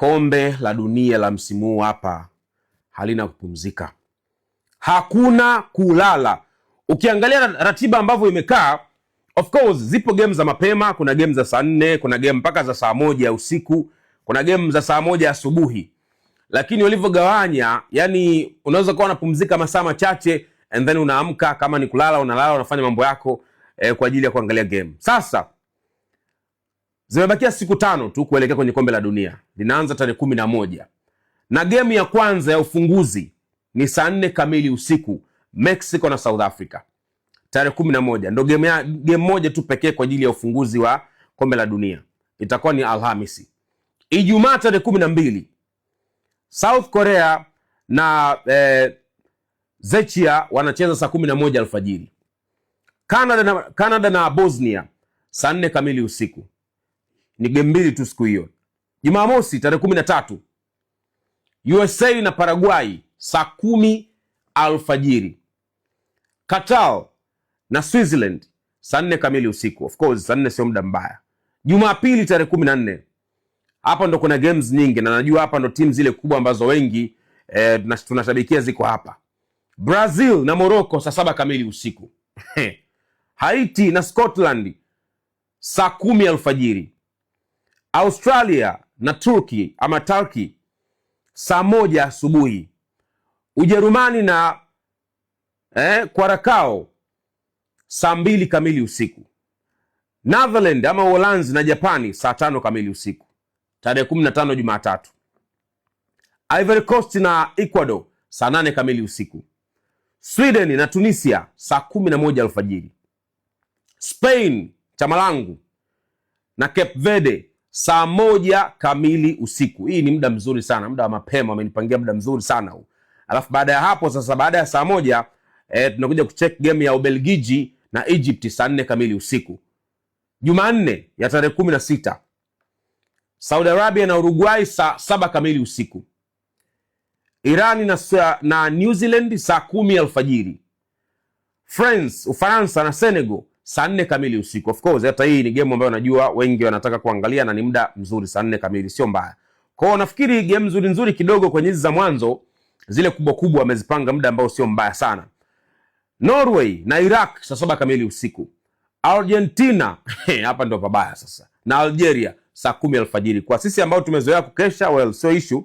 Kombe la dunia la msimu huu hapa halina kupumzika, hakuna kulala. Ukiangalia ratiba ambavyo imekaa, of course zipo game za mapema, kuna game za saa 4, kuna game mpaka za saa 1 usiku, kuna game za saa 1 asubuhi, lakini walivyogawanya, yani unaweza kuwa unapumzika masaa machache and then unaamka, kama ni kulala unalala, unafanya mambo yako kwa ajili ya kuangalia game. Sasa zimebakia siku 5 tu kuelekea kwenye kombe la dunia, linaanza tarehe 11 na game ya kwanza ya ufunguzi ni saa 4 kamili usiku, Mexico na South Africa, tarehe 11 ndo game moja tu pekee kwa ajili ya ufunguzi wa kombe la dunia, itakuwa ni Alhamisi. Ijumaa tarehe 12 South Korea na Czechia wanacheza saa 11 alfajiri. Canada na Bosnia saa 4 kamili usiku. Ni game mbili tu siku hiyo. Jumamosi tarehe 13 USA na Paraguay saa 10 alfajiri. Qatar na Switzerland saa 4 kamili usiku. Of course saa 4 sio muda mbaya. Jumapili tarehe 14 hapa ndo kuna games nyingi na najua hapa ndo timu zile kubwa ambazo wengi tunashabikia ziko hapa. Brazil na Morocco saa 7 kamili usiku. Haiti na Scotland saa 10 alfajiri. Australia na Turkey ama Turkey saa 1 asubuhi. Ujerumani na Curacao saa 2 kamili usiku. Netherland ama Uholanzi na Japani saa 5 kamili usiku tarehe 15 Jumatatu. Ivory Coast na Ecuador saa 8 kamili usiku. Sweden na Tunisia saa 11 alfajiri. Spain chama langu na Cape Verde saa 1 kamili usiku. Hii ni muda mzuri sana, muda wa mapema, wamenipangia muda mzuri sana huu. Alafu baada ya hapo sasa, baada ya saa 1 tunakuja kucheck game ya Ubelgiji na Egypt saa 4 kamili usiku. Jumanne ya tarehe 16 Saudi Arabia na Uruguay saa 7 kamili usiku. Irani na New Zealand saa 10 alfajiri. France, Ufaransa na Senegal saa 4 kamili usiku. Of course hata hii ni game ambayo najua wengi wanataka kuangalia na ni muda mzuri, saa 4 kamili sio mbaya. Kwa hiyo nafikiri game nzuri nzuri kidogo kwenye hizi za mwanzo zile kubwa kubwa wamezipanga muda ambao sio mbaya sana. Norway na Iraq saa 7 kamili usiku. Argentina hapa ndo pabaya sasa, na Algeria saa 10 alfajiri. Kwa sisi ambao tumezoea kukesha, well, sio issue.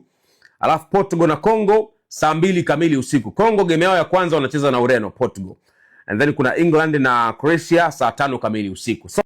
Alafu Portugal na Congo saa 2 kamili usiku. Congo game yao ya kwanza wanacheza na Ureno, Portugal. And then kuna England na Croatia saa 5 kamili usiku. So,